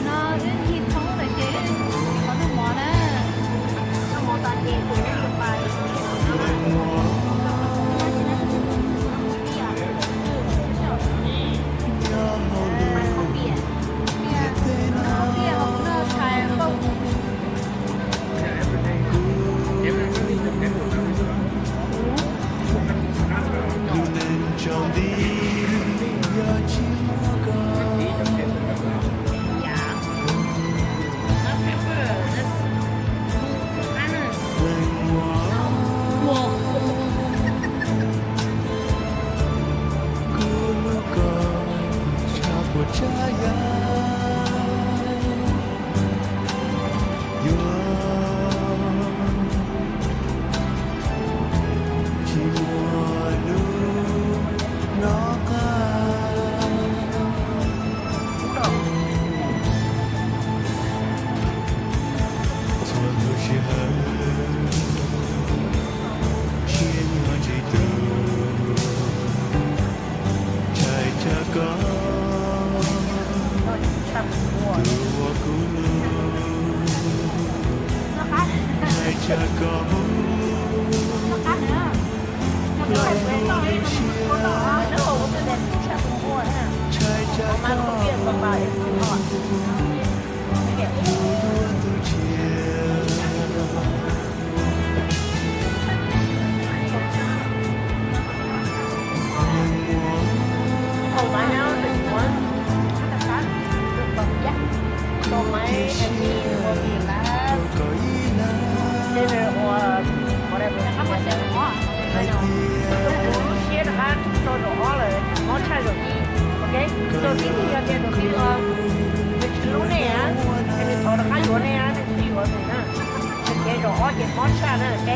No wb yig thoob lawm ces wb tsis qhov noj mov na. Noj mov tas ces kuv yuav pais. Kuv lub koj tshaj puas tsav yam yuav tsis muaj lub nov qab. Txhua lub sij hawm siab nyob tsis tus ntshai tsam koj tus uas kuv hlub, ntshai tsam koj mus los kuv lub siab, ntshai tsam koj mus ua tus txias. Siab rov qab tso zaum ob lawm, mob tshaj zaum ib. Ok, zaum ib yog tias zaum ib nws tsis hlub nej, ces nws thov rov qab yuav nej, nej tsis yuav nws na. Ces zaum ob ces mob tshaj na, ok.